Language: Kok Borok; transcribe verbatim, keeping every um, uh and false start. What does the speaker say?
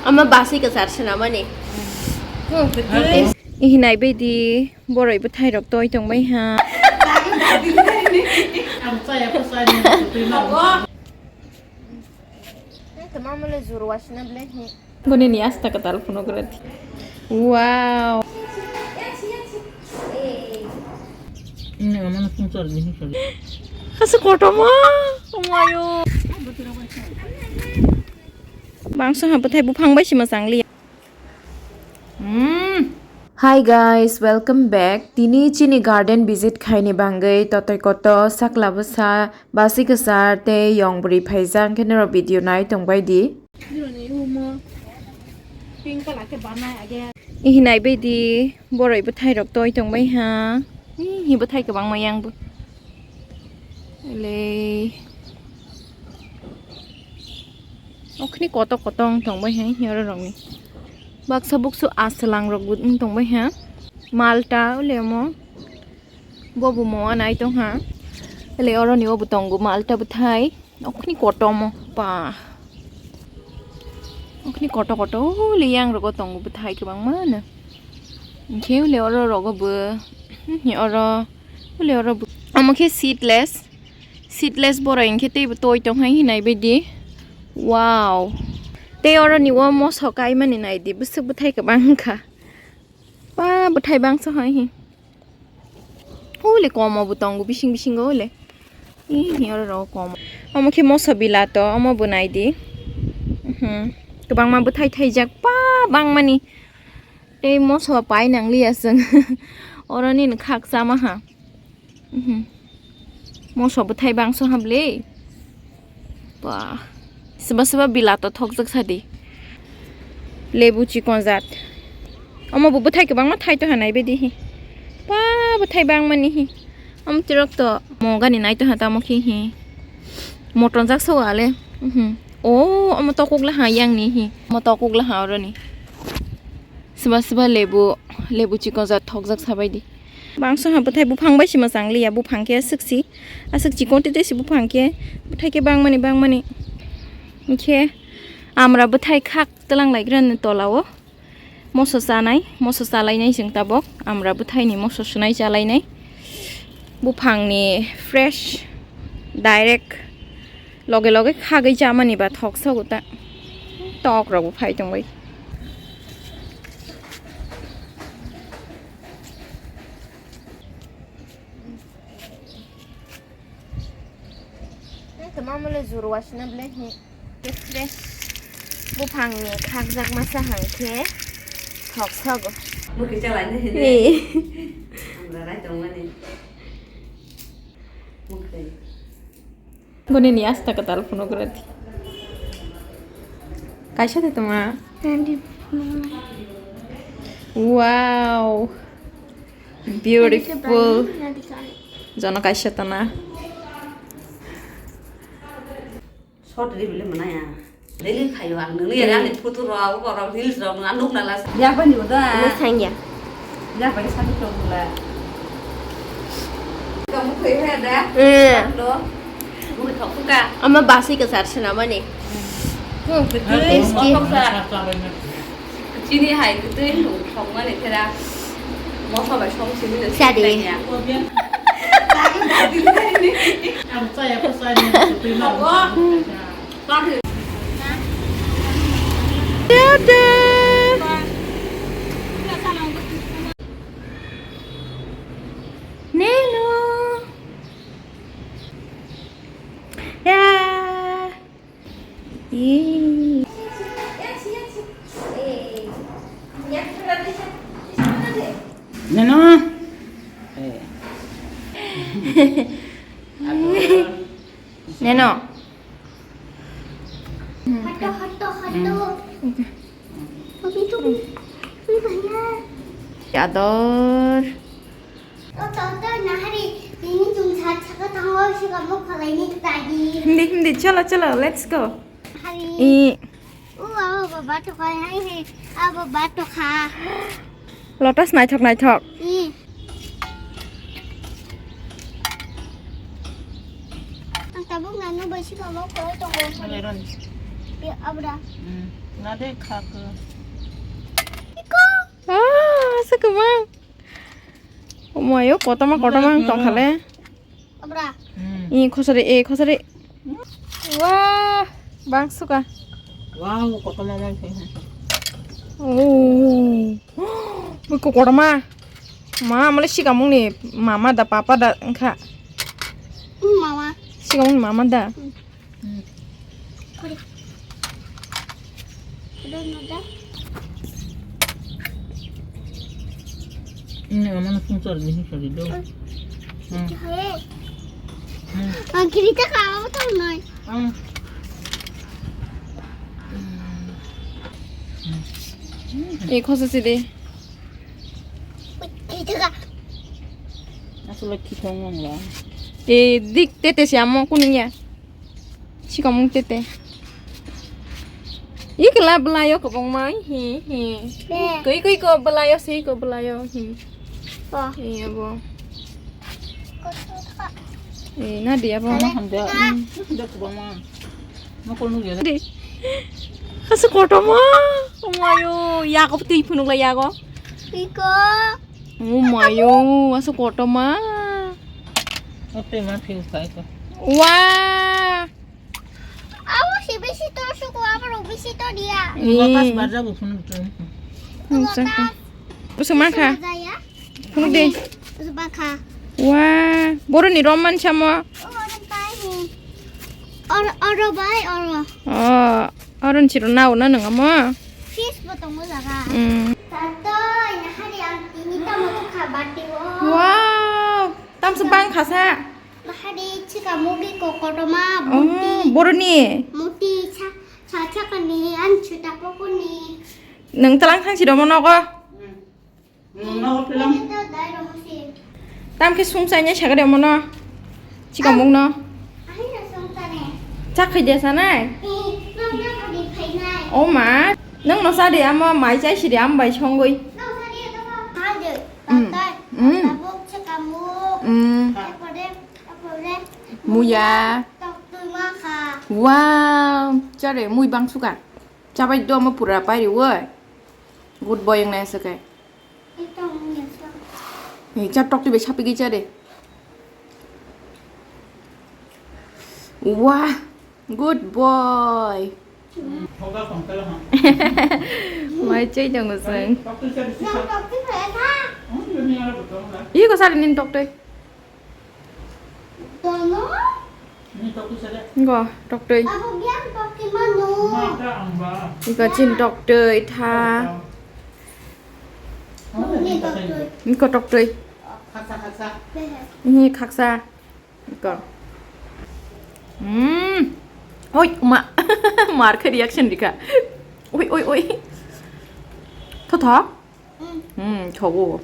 Ama basi kwchar swnamani. Hinai baidi boroi bwthai rok toi tongbai ha. Boni ni asta kwtal phunuk rwdi. Wow. Ini mana sungsar ni sungsar. Kasi kotor ma. Omayo. Bangso ha bwthai buphang bai sima changli. Hmm. Hi guys, welcome back. Tini chini garden visit khaini bangwi totoi koto sakla bwsa basi kwchar tei yong bwrwi phaijak, hwnkhe norok video nai tongbai di. Hinai baidi boroi bwthai rok toi tongbai ha. Hi bwthai kwbangma yang bo. Elei. Okhni koto koto wng tongbai ha, hi oro rokni. Baksa buksu aswlang rok bo wng tongbai ha. Malta ulemo. Bo bo moa nai tong ha. Elei oro ni o bo tongo malta bwthai. Okhni koto mo pa. Okhni koto koto ulei yang rogo tongo bwthai kwbangma no. Hinkhe ulei oro rogo bo. Hi oro. Ulei oro bo. Omo khe seedless. Seedless boroi hinkhe teibo toi tong hai hinai baidi. Wow. Tei oro ni o moso kaimani naidi bwswk bwthai kwbang wngkha. Ba bwthai bangso hai hi. Hole komo bo tongo bising bisingo hole. Ih, oro rogo komo. Omo khe moso bilato, omo bo naidi. Mhm. Kwbangma bwthai thaijak pa bangmani. Tei moso pai nangliya chwng. Oro nini khak chama ha. Mhm. Moso bwthai bangso ha bwle. Ba. Swba swba bilato thokjak sadi. Lebu chikon jat. Omo bo bwthai kwbangma thai to hanai bedi hi. Ba bwthai bangmani hi. Omo tirok to mogani nai to ha tamo khe hi. Motonjak so ale. Mhm. O omo tokuk la ha yang ni hi. Omo tokuk la ha oro ni. Swba swba lebu, lebu chikon jat thokjak sabaidi. Bangso ha bwthai buphang bai se mwchang liya, buphang khe aswk si, aswk chikon tei tei se buphang khe, bwthai khe bangmani bangmani. Hinkhe amra bwthai khak twlang lai gra ni tola o moso chanai, moso chalainai chwng tabok, amra bwthai ni moso swnai chalainai. Buphang ni fresh direct Loge loge khagwi chamani ba thok sogo ta. Tok rok bo phai tongbai. Tei tongma mole juru wasina ble hi. Buphang ni khakjak masa hang khe thok sogo. Mukhe chalai nai hini. Ni. Ang rai tongmani. Mukhe. Boni ni asta kwtal phunuk rwdi. Kaisa de tongma. Wow. Beautiful. Jono kaisa tana. Short reel bile manaya. Daily khayo ang nungli ya ani photo rok, abo rok reels rok nang nuk nala. Yapani uda. Ano sangya. Yapani sani tong bula. Kamu khayo ya da? Eh. Lo. Mui thok ka. Ama basi ka sar sena mani. Hmm. Chini hai kutui nung thok mani thera. Moso bai song simi le. Sadi. Ang chaya ko chaya ni kutui ma. Neno. Ya. Ih. Neno. Eh. Neno. Hato, hato, hato. Ador. O, to, to, nahari, tini chwng sat saka thango, sika mo khalai ni tagi. Hindi, hindi, chalo, chalo, let's go. Hari. I. U, abo baba to kha, hai, hai, abo baba to kha. Lotus naithok, naithok. I. Ang tabuk nanu bai sika mo khalai tongo. Abra. Hmm. Nade khak. Ah, asa kwbang. Omayo, kotorma, kotorma wng tongkhale. Abra. Hmm. I khosari, e khosari. Wah, bang suka. Wow, kotorma mang. Oh. Buko kotorma. Ma, male sikamung ni mama da, papa da, wngkha. Hmm, mama. Sikamung ni mama da. Hmm. Hmm. Kore. Kore no da. Ini mama na phone charge ni sari do. Hmm. Hmm. Hai. Hmm. Ang kiri ta ka to noi. Hmm. Hmm. Eh, khosa si de. Aswk khithong wng la. Eh, dik tete si amo kuning ya. Sikamung tete. Ikla belayo kwbangma, he, he. Be. Koi, koi ko belayo, sei ko belayo, he. Bo. Iya, bo. Ko to ka. Eh, na dia, bo. Kale. Hanja. Hmm. Hanja kwbangma. Nokol nugya. Di. Asa kotorma. Omayo, yago twi phunukla yago. Iko. Omayo, asa kotorma. Ote ma phil sai ko. Wah. Abo si bisi to suku, abo bisi to dia. Lotus barja bu phunuk to. Lotus. Usung mangkha. Usung barja ya? Phunuk de. Usung mangkha. Wah, boroni rom man samo. Oh, oro bai, oro. Oh, oro ni siro nao na nang amo. Fish bo tongo jaga. Hmm. Tato, ina hari ang tini tamo to kha bati o. Wow, tamsa bang khasa. Bahari chika mugi ko kotorma. Oh, muti. Boroni? Muti sa, sa chakani, an chuta pokoni. Nang talang thang si domo nogo? Hmm. Nang nogo talang. Ini to dai romo si. Tam khe sung chai nai sakha de mono. Chika mung no. Ahi na sung chane. Chak khai de sanai? Eh, nang ya kadi khai nai. O ma, nang no sa de amo mai chai si de am bai songoi. Nang sa de to kha de. Hmm. Tatai, hmm. Tabuk chika muk. Hmm. Apore. Muya. Wow, chare, mui bang suka. Chabai do mo pura pai ri woi. Good boy yang nai sakai. Ni cha tok tibe sapi gi chare. Wah, good boy. Mai chai jang usang. Iko sari nin tok tei. Dono? Go, tok tei. Abo biang tok ti mano. Iko chin tok tei tha. Ni tok tei. Iko tok tei. Behe. Ni khaksa. Iko. Hmm. Oi, ma. Mar khe reaction dikha. Oi, oi, oi. Tho tho. Hmm. Hmm, thogo.